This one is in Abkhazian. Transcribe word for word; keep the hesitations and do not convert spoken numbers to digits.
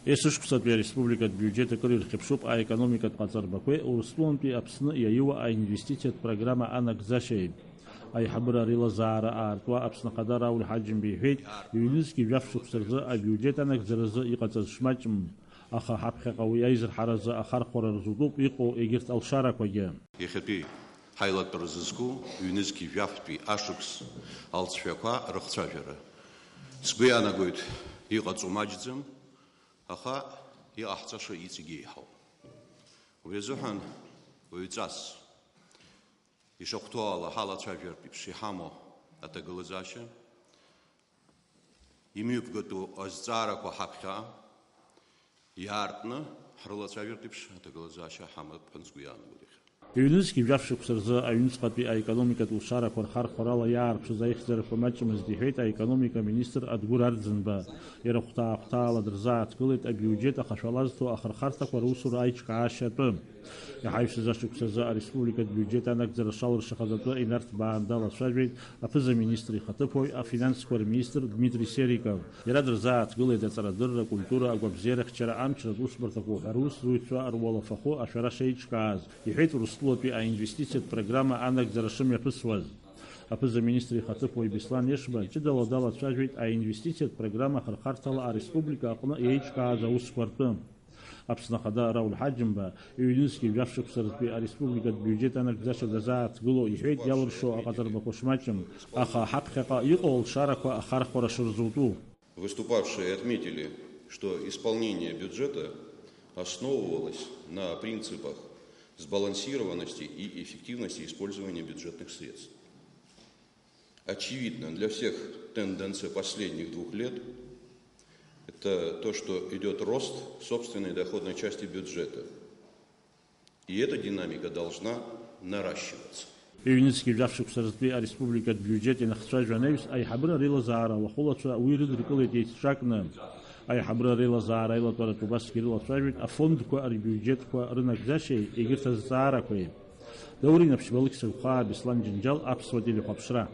Есышықәсатәи ареспубликатә биуџьеҭ акыр ирхьыԥшуп аекономикатә ҟаҵарбақәеи Урыстәылантәи Аԥсны иаиуа аинвестициатә программа анагӡашьеи. Аиҳабыра реилазаара аартуа Аԥсны Ахада Рауль Ҳаџьымба иҳәеит, ҩнызқьи жәаф шықәса рзы абиуџьеҭ анагӡаразы иҟаҵаз шмаҷым. Аха ҳаԥхьаҟа уи аизырҳаразы ахархәара рзутәуп иҟоу егьырҭ алшарақәагьы. Иахьатәи ҳаилатәара зызку ҩнызқьи жәафтәи ашықәс алҵшәақәа рыхцәажәара. Сгәы иаанагоит, иҟаҵо маҷӡам, аха иҟаҳҵаша иҵегьы еиҳауп. Уи азыҳәан уаҩҵас ишахәҭоу ала ҳалацәажәартә еиԥш иҳамоу аҭагылазаашьа, имҩаԥгатәу азҵаарақәа ҳаԥхьа иаартны ҳрылацәажәартә еиԥш аҭагылазаашьа ҳамоуп ҳәа сгәы иаанагоит иахьа. Ҩнызқьи жәаф шықәса рзы аҩныҵҟатәи аекономикатә лшарақәа рхархәарала иаарԥшыз аихьӡарақәа маҷымызт, иҳәеит аекономика министр Адгәыр Арӡынба. Иара хәҭаа-хәҭаала дырзааҭгылеит абиуџьет ахашәала зҭо ахырхарҭақәа русура аиҿкаашьа атәы. Иҳаҩсыз ашықәсазы ареспубликатә биуџьет анагӡара шалыршахаз атәы инарҭбаан далацәажәеит аԥыза-министр ихаҭыԥуаҩ, афинансқәа рминистр Дмитри Сериков. Иара дырзааҭгылеит аҵарадырра, акультура, агәабзиарахьчара, амчратә усбарҭақәа уҳәа русзуҩцәа руалафахәы ашәара шеиҿкааз, иҳәеит Урыстәылатәи аинвестициатә программа анагӡара шымҩаԥысуаз. Аԥыза-министр ихаҭыԥуаҩ Беслан Ешба ҷыдала далацәажәеит аинвестициатә программа ахырхарҭала ареспублика аҟны еиҿкааз аусқәа ртәы. Аԥсны Ахада Рауль Ҳаџьымба ҩнызқьи жәаф шықәса рзтәи ареспубликатә биуџьет анагӡашьа дазааҭгыло иҳәеит, иалыршо аҟаҵарбақәа шмаҷым, аха ҳаԥхьаҟа иҟоу алшарақәа ахархәара шырзутәу. Выступавшие отметили, что исполнение бюджета основывалось на принципах сбалансированности и эффективности использования бюджетных средств. Очевидно для всех тенденция последних двух лет — это то, что идёт рост собственной доходной части бюджета. И эта динамика должна наращиваться. Ҩнызқьи жәаф шықәса рзтәи ареспубликатә биуџьет ианахцәажәа анаҩс, аиҳабыра реилазаара лахәылацәа уи рыдыркылеит еицҿакны. Аиҳабыра реилазаара аилатәаратә убасгьы ирылацәажәеит афондқәа рбиуџьетқәа рынагӡашьеи егьырҭ азҵаарақәеи. Даур Инаԥшьба, Алықьса Гәхаа, Беслан Џьынџьал, Аԥсуа телехәаԥшра.